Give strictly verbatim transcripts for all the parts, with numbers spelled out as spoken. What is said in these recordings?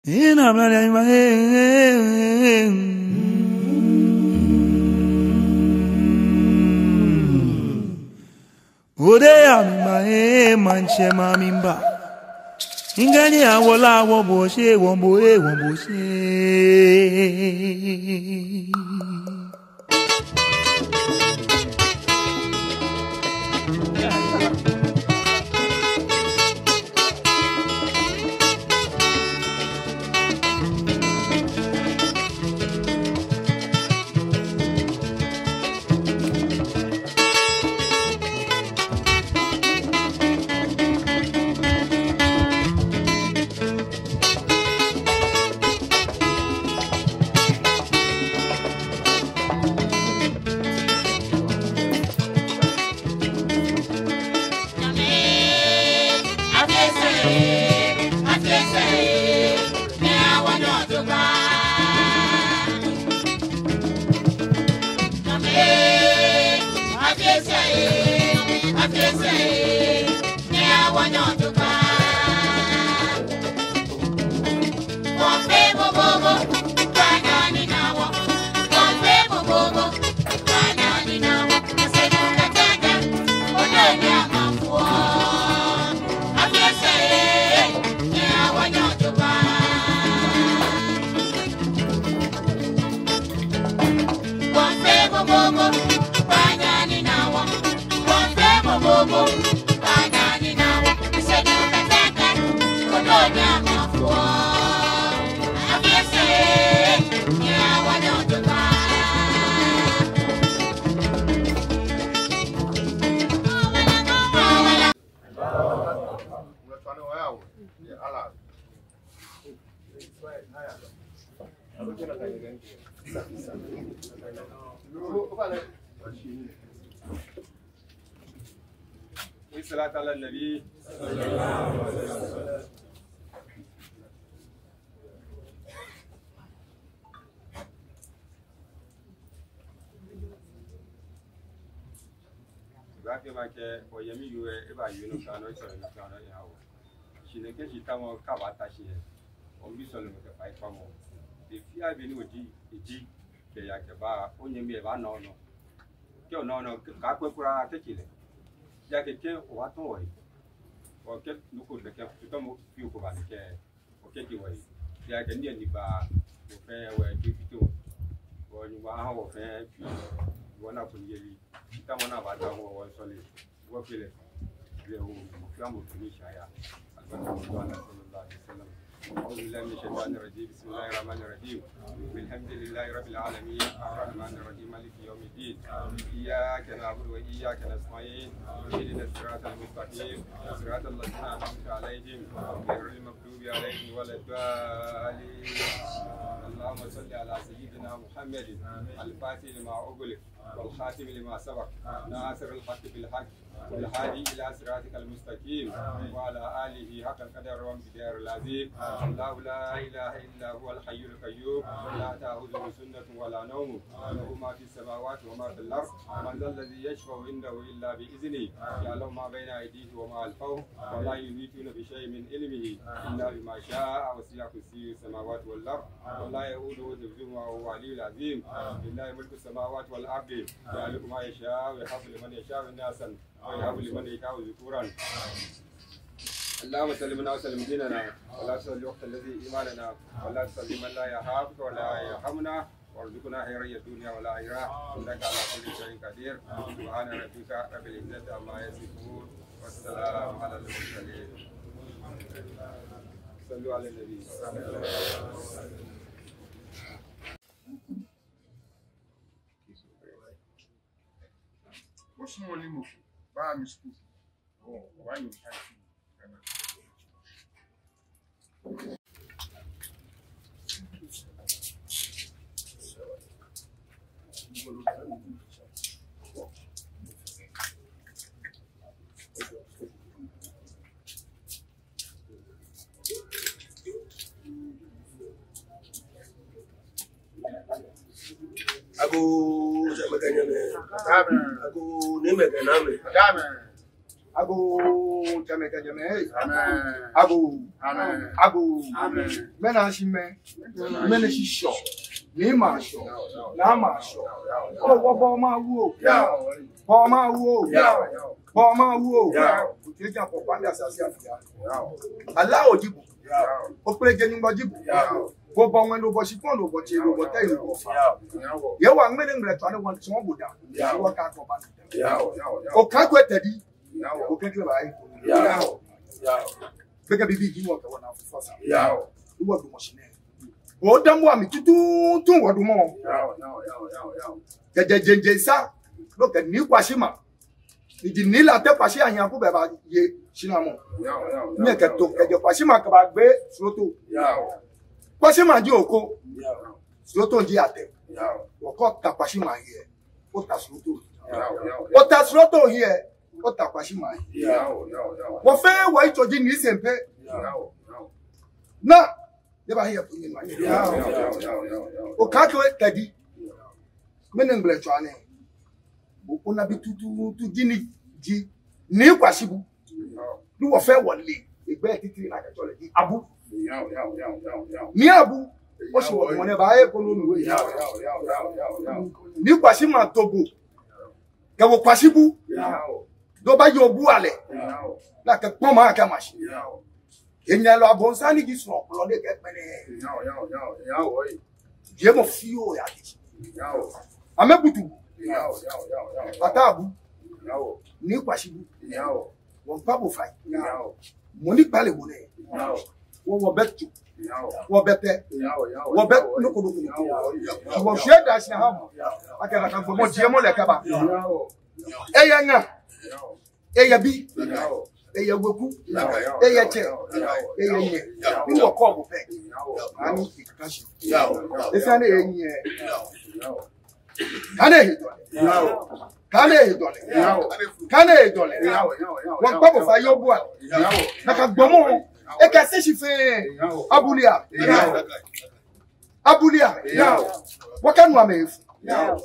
Ina mla ya ima, eh, eh, eh. Ode ya mi ma, eh, manche ma mi mba. Ingani awola wo boshe, wo bo, eh, wo boshe. Salatu ala nabi. Ba ke ma ke o yemi yuwe, e ba yuwe no kano, e sɔle no kano, e hawo. Shi nɛkɛ shi tamɔ kɛ abaata shi yɛ. Wɔmiibi sɔlemɔ kɛ faikpamɔ. Be fɛɛ be ni oji, eji, kɛya kɛba, onyɛmi ebaana onɔ. Kɛ onaaa onɔ, kaakwɛ kwraa kɛkɛ lɛ. Ejaakɛ kɛ obaatɔ wɔyi. Okɛ nɔ ko nɛkɛ, tutɔmɔ fioo ko ba nɛkɛ. Okɛji wɔyi. Ejaakɛ niyenii ba, wɔfɛɛ wɔji fiteɔ. Wɔ Nyɔŋmɔ aha wɔfɛɛ tsui. Wɔna kunimyeli. Shi tamɔ ni abaata wɔ, wɔsɔle. Wɔfee lɛ. Lɛ hu, mɔ fɛɛ mɔ tsu ni eshaya. Albarka Manzo Allah sallallahu alaihi wasallam. أعوذ بالله من الشيطان الرجيم. بسم الله الرحمن الرحيم. الحمد لله رب العالمين. الرحمن الرحيم. مالك يوم الدين. إياك نعبد وإياك نستعين. اهدنا الصراط المستقيم. صراط الذين أنعمت عليهم غير المغضوب عليهم ولا الضالين. اللهم صل على سيدنا محمد الفاتح لما أغلق والخاتم لما سبق ناصر الحق بالحق والهادي إلى صراطك المستقيم وعلى آله حق قدره ومقداره العظيم. الله لا إله إلا هو الحي القيوم لا تأخذه سنة ولا نوم له ما في السماوات وما في الأرض. من ذا الذي يشفع عنده إلا بإذنه يعلم ما بين أيديهم وما خلفهم ولا يحيطون بشيء من علمه إلا بما شاء وسع كرسيه السماوات والأرض ولا يؤوده حفظهما وهو العلي العظيم. لله ملك السماوات والأرض يخلق ما يشاء يهب لمن يشاء إناثا ويهب لمن يشاء ذكورا. اللهم سلمنا وسلم ديننا ولا تسلم وقت الذي إيماننا ولا تسلم من لا يخافك ولا يرحمنا وارزقنا خيري الدنيا والآخرة إنك على كل شيء قدير. سبحان ربك رب العزة عما يصفون والسلام على المرسلين. صلوا على النبي. Agoo, jamɛ kɛ nyɛmɛi. Agoo, nyɛmɛi kɛ naamɛi. Agoo, jɛmɛ kɛ jɛmɛ, ei. Amɛɛ. Agoo. Amɛɛ. Agoo. Amɛɛ. Mɛni ashi mɛ? Mɛni shi Shɔ? Ni ma Shɔ. Na ma Shɔ. Oo, wɔbɔ ma wo. Yao. Bɔ ma wo. Yao. Bɔ ma wo. Yao. Okɛ ja kɔ kpande asase afia. Yao. Alao ji bo. Yao. Okpleje Nyɔŋmɔ ji bo. Yao. Bo bɔ ŋwɛi, bo bɔ shikpɔŋ, bo bɔ tsɛ, bo bɔ tɛ, bo bɔ faa. Yao. Yao. Yehowa, ŋmɛnɛ ŋmɛlɛtswaa nɛɛ wɔtsɔɔ bo daa. Yao. Wɔkakɔ ba. Yao, yao, yao. Okakɔ etɛ di. Yao. Okɛkɛ ba yi. Yao. Yao. Gbekɛ bibii ji wɔkɛ wɔnaa fufɔ sa. Yao. Ni wɔdamɔ shi nɛɛ. Odamɔ amɛ tuuntu, tuuntu wɔdamɔ. Yao, yao, yao, yao, yao. Kɛjɛ Jeŋ Jeŋ sa, no kɛ Nii Kwashieman. Ni ji Nii Lartey Kwashie Anyaku bɛ baye shinamɔ. Yao, yao, yao. Nyɛkɛto kɛjɛ Kwashieman kɛbagbe Sokoto. Yao. Kwashieman ji Oko. Yao. Sokoto ji Atɛ. Yao. Wɔkɛɛ ota Kwashieman hiɛ, ota Sokoto. Yao, yao, yao. Ota Sokoto hiɛ, ota Kwashieman hiɛ. Yao, yao, yao. Wɔ fɛɛ wɔyitso ji Nii Sempe. Yao, yao. Naa, nyɛbahe yɛ kunim. Yao, yao, yao, yao, yao. Okakɔ etɛ di. Ŋmɛnɛ ŋmɛlɛtswaa nɛɛ, bo onabi tuuntu ji Nii, ji Nii Kwashiebu. Yao. Ni wɔ fɛɛ wɔle egbɛi titri ni akɛtsɛɔ lɛ ji Abu. Yao, yao, yao, yao, yao. Nii Abu, oshi wɔ mɔ nɛɛ ba eko nɔ nu. Yao, yao, yao, yao, yao, yao. Nii Kwashieman to bo kɛwo Kwashiebu. Yao. Ni obaye obualɛ. Yao. Ni akɛ kpɔmɔ akɛma shi. Yao. Enyɛlɔ abonsam ni ji srɔto lɛ ni kɛ kpɛnɛ. Yao, yao, yao, yao, oi. Jeee mɔ fioo ya kɛshi. Yao. Amɛbutu. Yao, yao, yao, yao. Ata Abu. Yao. Nii Kwashiebu. Yao. Wɔŋkpa bo fai. Yao. Mɔ ni kpale bo nɛɛ. Yao. Wɔ, wɔbɛ tso. Yao. Wɔbɛ tɛ. Yao, yao, wɔbɛ yao, nɔ ko nɔ ko. Yao, yao, yao. Wɔshwie daa shi aha mɔ. Yao. Akɛ nakai gbɔmɔ jiemɔ lɛ kɛba. Yao. Eyɛ ŋa. Yao. Eyɛ bi. Yao. Eyɛ weku. Yao, yao, eyɛ tsɛ. Yao, yao, eyɛ nyɛ. Yao. Ni wɔkɔ bo pɛ. Yao. Ani ikakashi. Yao. Esia ni eyɛ nyɛ. Yao. Kane he dɔlɛ. Yao. Kane he dɔlɛ. Yao. Kane he dɔlɛ. Yao, yao, yao, yao. Wɔŋkpa bo fai, ye obualɛ. Yao. Nakai gbɔmɔ. Ekɛ sɛɛ shi fɛɛ. Yao. Abulia. Yao. Abulia. Yao. Wɔkanu amɛ efu. Yao.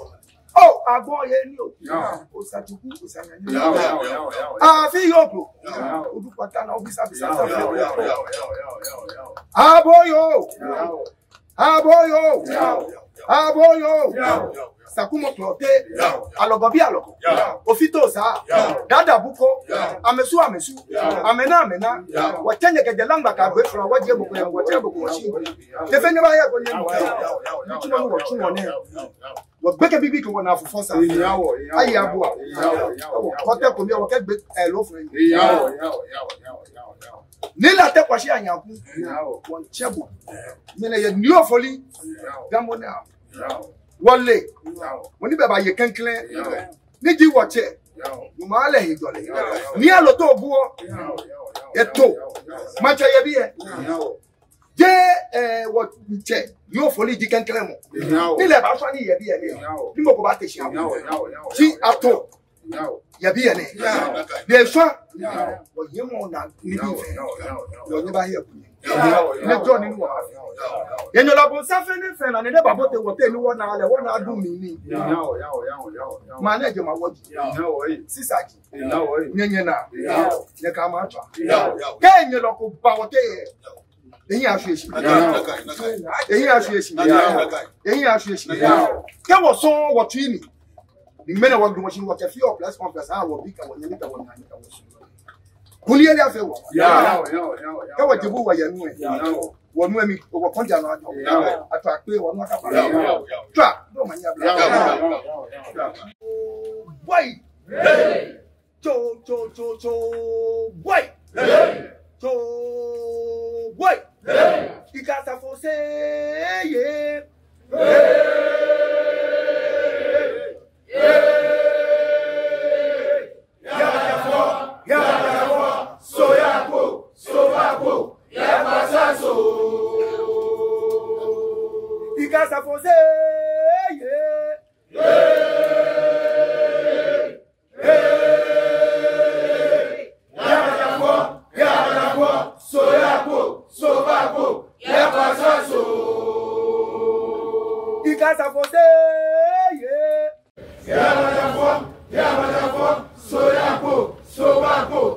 Oo, agbo ye ni o. Yao. Osa tuku, osa nyanya. Yao, yao, yao, yao. Afi yo bro. Yao. Odu kpata naa, obisa, bisa, yao, yao, yao. Aboyo. Yao. Aboyo. Yao. Aboyo. Yao. Sakumɔ Klɔte. Yao. Alɔgɔ bi alɔgɔ. Yao. Ofite Osa. Yao. Dada Buko. Yao. Amɛsu, amɛsu. Yao. Amɛna, amɛna. Yao. Wɔtsɛ nyɛ kɛjɛ Laŋma kɛyagbe Fula, wɔjie mɔ ko yɛ, wɔtsɛ mɔ ko wɔshi. Yao. Kɛ fɛɛ nyɛbaye ko nyɛ. Yao, yao, yao, yao. Nitsumɔ ni wɔtsuɔ nɛɛ. Yao, yao, yao. Wɔgbekɛ bibii kɛ wɔnaa fufɔ sa. Yao, yao. Ayi abua. Yao, yao, yao. Wɔkɔ tɛ ko mli, wɔkɛgbe, eh, loo fɛɛ. Yao, yao, yao, yao, yao, yao. Nii Lartey Kwashie Anyaku. Yao. Wɔŋtsɛ bo. Mɛnɛ yɛ Nii Ofoli. Yao. Gambo naa. Yao. Wɔle. Yao. Mɔ ni bɛ baye klɛŋklɛŋ. Yao. Ni ji wɔtsɛ. Yao. Nyɔŋmɔ aha lɛ hejɔlɛ. Yao, yao. Nii Alote Obuɔ. Yao, yao, yao. Eto. Yao, yao. Maŋtsɛ yɛ biɛ. Yao. Jeee, eh, wɔtsɛ Nii Ofoli ji klɛŋklɛŋ mɔ. Yao. Ni lɛ baashwa nii yɛ biɛ nɛɛ. Yao. Ni mɔ ko baate shi abu. Yao, yao, yao, yao. Shi ato. Yao. Yɛ biɛ nɛɛ. Yao. Lɛ shwa. Yao. Wɔyɛ mɔ naa ni bi fɛɛ. Yao, yao, yao, yao. Yao, nyɛbahe yɛ kunim. Yao, yao, yao. Nyɛjɔɔ ni wɔ. Yao, yao, yao. Yɛ nyɛla bo sa fɛɛ ni fɛɛ naa ni nɛɛ ba bo te wɔteŋ ni wɔna lɛ, wɔna du mi ni. Yao, yao, yao, yao, yao. Maŋ nɛɛ jɛ maŋ wɔji. Yao, yao, eh. Sisa ji. Yao, eh. Nyɛ, nyɛna. Yao. Nyɛkɛ amɛ atswa. Yao, yao. Kɛ nyɛlɔ ko ba wɔteŋ. Yao. Ehiɛ ashwie shi. Yao. Ehiɛ ashwie shi. Yao. Ehiɛ ashwie shi. Yao. Kɛ wɔsɔŋŋ wɔtsui ni. Ni ŋmɛnɛ wɔdamɔ shi ni wɔkɛfeɔ press conference, aa, wɔbi kɛ wɔnyɛmi kɛ wɔnaanyo kɛ wɔsɔɔlɔi. Kuli ele afee wɔ. Yao, yao, yao, yao. Kɛ wɔje bu wɔye nu ɛ. Yao. Wɔnu ɛ mli, wɔkɔŋ ja nɔ ajɔ. Yao. Ato akpe wɔnu akaba. Yao, yao, yao. Tswa, do ma nya bla. Yao, yao, yao, yao, yao. Boy. Hey. Cho, cho, cho, cho, boy. Hey. Cho, boy. Hey. Ikasa fo se ye. Hey. Hey. Yabata fo, yabata fo, soya ko, soba ko, yabasa so. Ikasa fo se ye. Hey. Hey! Yabata fo, yabata fo, soya ko, soba ko, yabasa so. Ikasa fo se ye. Yabata fo, yabata fo, soya ko, soba ko,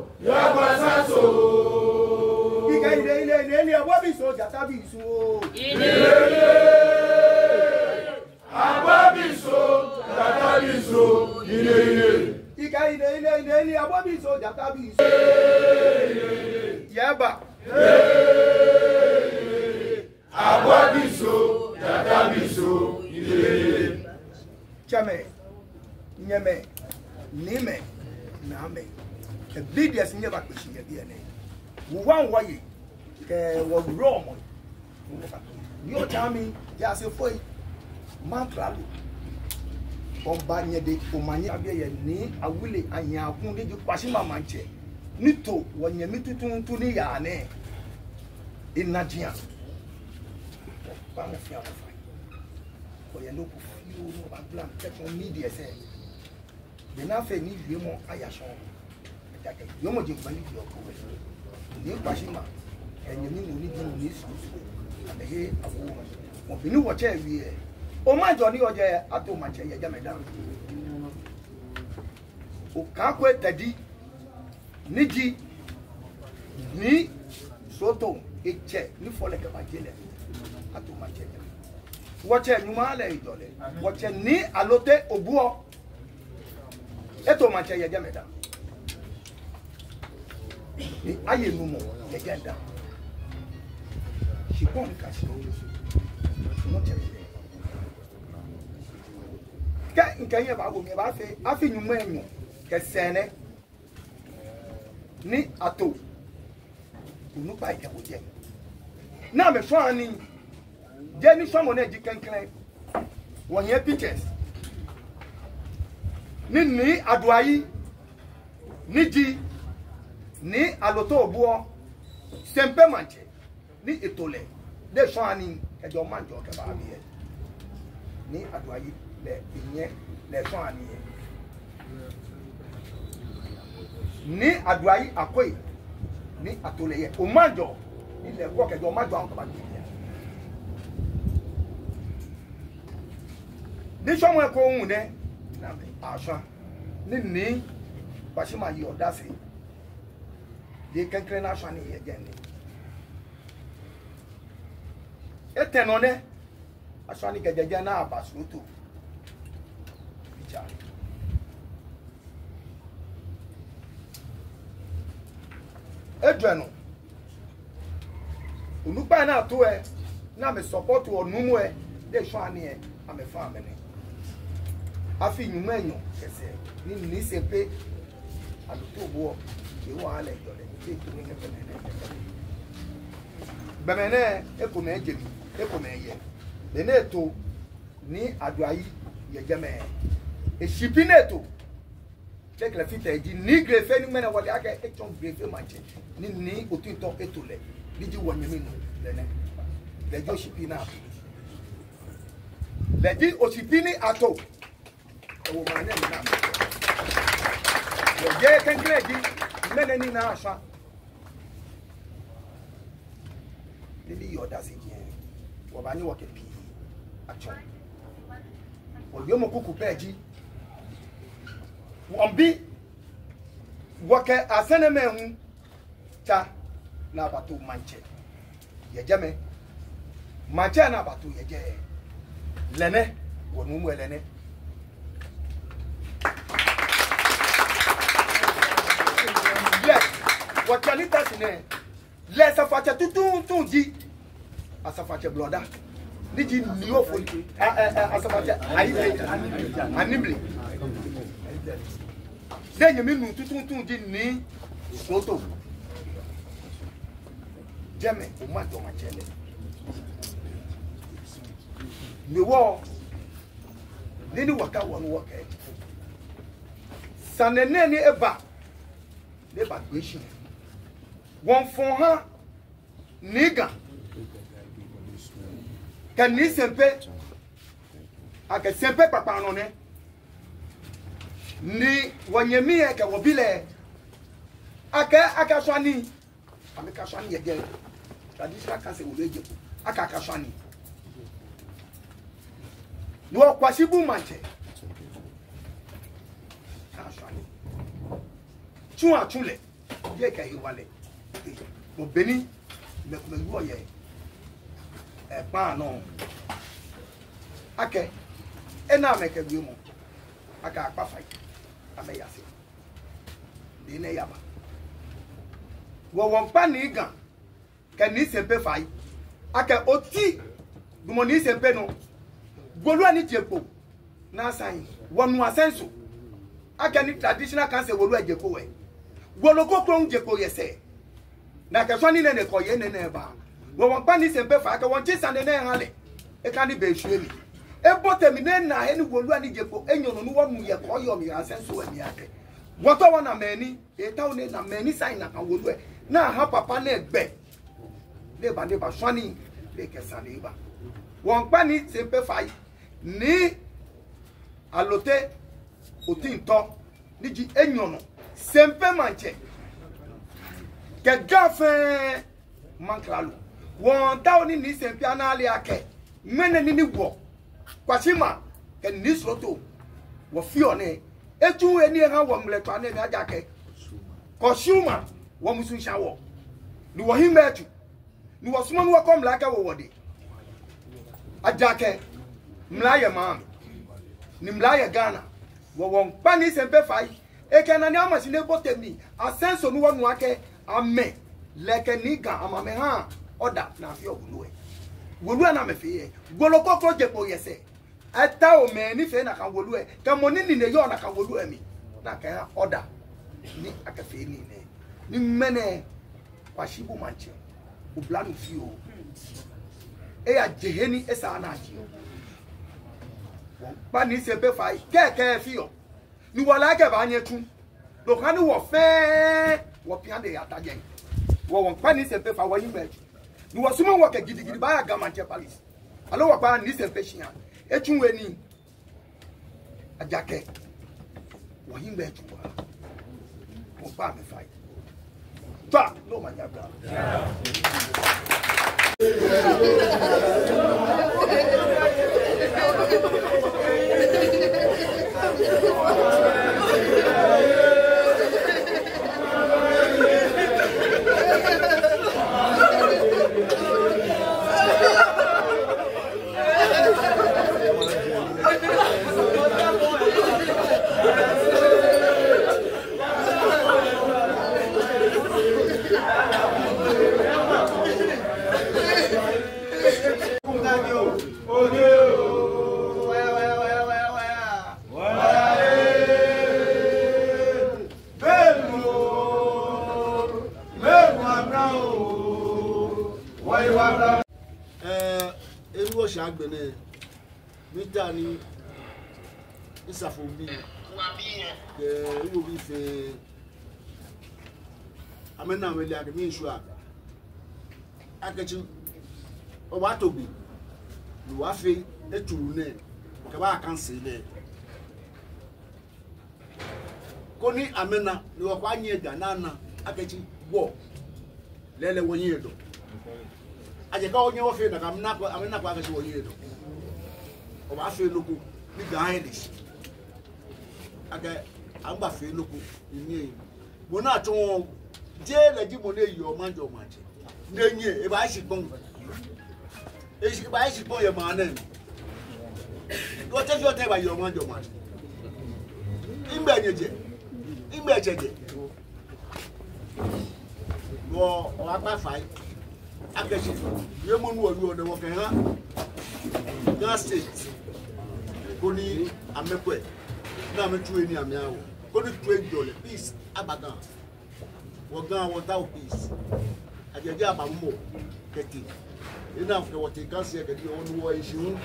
Abɔ bi so, jata bi so, ine, ine. Ika ine, ine, ine, ine, abɔ bi so, jata bi so. Yɛ ba. Abɔ bi so, jata bi so, ine, ine. Tsɛmɛi, nyɛmɛi, niimɛi, naamɛi, kɛ B D S nyɛbakpe shi yɛ biɛ nɛɛ. Wɔwa wɔye kɛ wɔwulɔmɔ. Ni otsa mi, yɛ ase foi. Mantralo. Oba nyɛdɛŋ, omanye abiɛ yɛ Nii Awule Anyaku ni ji Kwashieman maŋtsɛ, ni to wɔnyɛmi tuuntu ni yaa nɛɛ. Ena jia. Ba mɔ fɛɛ mɔ fai. Kɔ yɛ nɔ ko fioo ni obagbala mi kɛtsɔ mi diɛŋtsɛ. Be ni afee ni wiemɔ aya shɔŋŋ. Ejaakɛ wiemɔ jeŋ gbali ji oko wɛ. Nii Kwashieman, enyɛmi nuu ni ji nuu ni susu. Amɛhe awo. Mɔ bi ni wɔtsɛ wie. Omanjɔ ni ojɛ, Ato maŋtsɛ yɛ jɛmɛ dã. Okaakwe Tɛdi. Ni ji Nii Sroto etsɛ ni fɔ lɛ kɛba je lɛ, Ato maŋtsɛ. Wɔtsɛ Nyɔŋmɔ aha lɛ hejɔlɛ. Wɔtsɛ Nii Allotey Obuɔ, eto maŋtsɛ yɛ jɛmɛ dã. Ni aye nuumo yɛ jɛmɛ dã. Shikpɔŋ ni ka shi. Mɔ tsɛ lɛ. Kɛ mikɛ nyɛ baawo mi baafee afi nyɔŋmai enyɔ kɛ sɛɛ nɛ. Ni Ato, onukpai kɛ bo jɛ. Ni amɛshwaa nii, jeee nishwamɔ nɛɛ ji klɛŋklɛŋ. Wɔhiɛ pictures. Ni Nii Aduayi, ni ji Nii Allotey Obuɔ, Sempe maŋtsɛ. Ni eto lɛ, lɛ eshwaa nii kɛjɛ omanjɔ kɛba biɛ. Nii Aduayi lɛ enyɛ lɛ eshwaa nii yɛ. Nii Aduayi Akwei, ni ato lɛ yɛ omanjɔ, ni lɛ ekwɔ kɛjɛ omanjɔ kɛba biɛ. Nishwamɔ ko hu nɛ, ni amɛ ashwa, ni Nii Kwashieman ye odase. Yɛ klɛŋklɛŋ ni ashwa nii yɛ jɛmɛ. Etɛ nɔ nɛ, ashwa nii kɛjɛ jɛmɛ ni aba Sroto. Icha. Ejwɛ nɔ. Onukpai ni ato lɛ, ni amɛ support wɔ nuumo lɛ, lɛ eshwaa nii lɛ, amɛfã amɛnɛ. Afi nyɔŋmai enyɔ kɛ sɛɛ, ni Nii Sempe Allotey Obuɔ, ewa lɛ hejɔlɛ, ni eto nii kɛ gbɔmɛi nɛɛ. Gbɔmɛi nɛɛ, ekomɛi jɛ mli, ekomɛi yɛ. Be ni eto Nii Aduayi yɛ jɛmɛ. Eshipi ni eto. Tsɛkɛlɛ fite ji Nii Grefe ni ŋmɛnɛ wɔle akɛ etsɔ Grefe maŋtsɛ. Ni Nii Otintɔ eto lɛ. Ni ji wɔnyɛmi nuu lɛ nɛ. Lɛ ji oshipi ni ato. Lɛ ji oshipi ni ato. Ewo maŋ nɛɛ mli naa. Lɛ ji klɛŋklɛŋ ji ŋmɛnɛ ni naa ashwa. Nibii yɛ odase jɛi, wɔbaanyɛ wɔkɛ pii atsɔɔ. Wɔyɔɔmɔ kuku pɛ ji, wɔmiibi, wɔkɛ Asanemɛi hu tsa ni abato maŋtsɛ yɛ jɛmɛ. Maŋtsɛ ni abato yɛ jɛi lɛ nɛ, wɔnuumo lɛ nɛ. Lɛ, wɔtsɛ ni ta shi nɛɛ, lɛ asafoatsɛ tuuntu ji asafoatsɛ blɔda, ni ji Nii Ofoli, a, a, a, asafoatsɛ Ayible, Animle. Lɛ nyɛmi nuu tuuntu ji Nii Sroto. Jɛmɛ, omanjɔ maŋtsɛ lɛ. Ni wɔ, ni ni wɔka wɔ ni wɔkɛ. Sane nɛɛ ni eba, ni eba gbɛ shi. Wɔmiifɔ ha Nii Ga kɛ Nii Sempe, akɛ Sempe kpakpa nɔ nɛ. Ni wɔnyɛmi lɛ kɛ wɔbi lɛ, akɛ, akashwa nii, amɛkashwa nii yɛ jɛi. Traditional council wolo ejɛ ko, akɛ, akashwa nii. Ni wɔ Kwashiebu maŋtsɛ, akashwa nii. Tsu atsu lɛ. Yɛ kɛ hewalɛ. Bo beni mɛi komɛi yɔɔ yɛ. Ekpaa nɔ akɛ ena amɛkɛ wiemɔ akɛ akpa fai amɛya sɛɛ. Be ni eyaba, wɔ wɔŋkpa Nii Ga kɛ Nii Sempe fai akɛ oti gbɔmɔ Nii Sempe nɔ. Wolo ni je kpo naa sane wɔnu asɛnso akɛ ni traditional council wolo eje kpo lɛ, wolo kroko hu je kpo yɛ sɛɛ. Nakai shwane nɛɛ nɛɛ kɔ yɛ nɛɛ nɛɛ ba. Wɔ wɔŋkpa Nii Sempe fai akɛ wɔŋtsi sane nɛɛ ha lɛ. Ekane be shwie mli, ebote mli ni ena he ni wolo ni je kpo enyɔ nɔ ni wɔnu yɛ kɔɔyɔɔ mli yɛ asɛnso lɛ mli akɛ wɔtaoɔ wɔna mɛi ni, etaoɔ ni ena mɛi ni sign nakai wolo lɛ, ni aha papa nɛɛ gbɛ. Ni eba ni eba shwane ni ekɛ sane eba. Wɔŋkpa Nii Sempe fai, Nii Alote Otintɔ ni ji enyɔ nɔ, Sempe maŋtsɛ kɛ Ga fɛɛ maŋkralo. Wɔŋtao ni Nii Sempe ana ale akɛ ŋmɛnɛ nii ni wɔ Kwashieman kɛ Nii Sroto wɔfeɔ nɛɛ, etsu he ni eha wɔ ŋmlɛtswaa nɛɛ mli, ejaakɛ Kwashieman wɔmusuŋ sha wɔ, ni wɔhiŋmɛi etsu, ni wɔsumɔɔ ni wɔkɔ mla kɛwo wɔdɛŋ. Ejaakɛ mla yɛ maŋ mli, ni mla yɛ Ghana. Wɔ wɔŋkpa Nii Sempe fai, ekɛ nane ama shi ni ebote mli asɛnso ni wɔnu akɛ amɛ lɛ kɛ Nii Ga amɛ amɛha order ni afeɔ wolo lɛ. Wolo lɛ ni amɛfee lɛ, wolo kroko je kpo yɛ sɛɛ. Etaoɔ mɛi ni fee nakai wolo lɛ kɛ mɔ ni nine yɔɔ nakai wolo lɛ mli, ni akɛha order ni akɛfee nii nɛɛ. Ni ŋmɛnɛ Kwashieman maŋtsɛ, oblanyo fioo, eyaje he ni esaaa ni ajeɔ. Wɔŋkpa Nii Sempe fai kɛkɛ fioo, ni wɔle akɛ ebaanyɛ etsu. No hewɔ ni wɔ fɛɛ wɔpia dɛŋ yata jɛi. Wɔ wɔŋkpa Nii Sempe fai, wɔhiŋmɛi etsu, ni wɔsumɔɔ wɔkɛ gidigidi baaya Ga Maŋtsɛ Palace, aloo wɔkpa Nii Sempe shia, etsu he nii. Ejaakɛ wɔhiŋmɛi etsu waa. Wɔŋkpa amɛ fai. Tswa, ni omanye aba. Ɛɛ, enu wɔsha agbɛnɛ, mitao ni misafobii kɛ miwobii fɛɛ, amɛna amɛle akɛ miishwa akɛ tsi, obaato bi, ni wɔfee etsu nɛɛ kɛba council lɛ, koni amɛna ni wɔkpa nyiɛ da nana akɛ tsi wɔ lɛɛlɛŋ wɔnyiɛ dɔ. Ejaakɛ wɔnyɛ wɔfee nakai, amɛna akɛ tsi wɔnyiɛ dɔ. Obaafee nɔ ko ni Ga ahi shi akɛ amɛbafee nɔ ko ni nyiɛ. Mɔ ni atsɔɔ jeee lɛ ji mɔ ni yeɔ maŋ jɔɔ maŋtsɛ. Ni enyiɛ, ebaashi kpɔŋ. Eshi, ebaashi kpɔŋ yɛ maŋ nɛɛ. Wɔte fɛɛ wɔte baayeɔ maŋ jɔɔ maŋtsɛ. Nɛgbɛ nyɛjɛ? Nɛgbɛ tsɛ jɛ? Wɔ, wɔkpa fai akɛ tsi, wiemɔ ni wɔwieɔ nɛɛ wɔkɛha Ga State, koni amɛkwɛ ni amɛtsu he ni amɛha wɔ, koni toiŋjɔlɛ, peace, aba Ga. Wɔ Ga wɔtaoɔ peace. Ajɛjɛ aba mɔ kɛtee. Ena akɛ wɔtee council kɛtee, wɔnu wɔhe shi hu.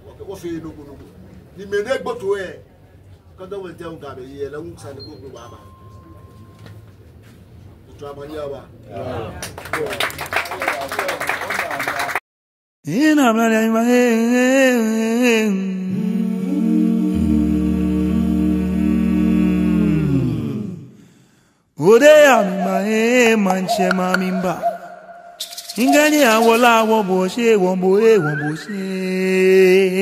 Wɔkɛ, wɔfee nɔ ko nɔ ko. Ni mɛi ni egboto lɛ, kɛ government lɛ hu kɛ amɛ yeɔ, lɛ hu sane ko ko baaba. Otswa omanye aba. Ina mla ya ima, eh, eh, eh, eh. Ode ya mi ma, eh, maŋtsɛ ma mi mba. Ngani awola wo bo she, wo bo, eh, wo bo she.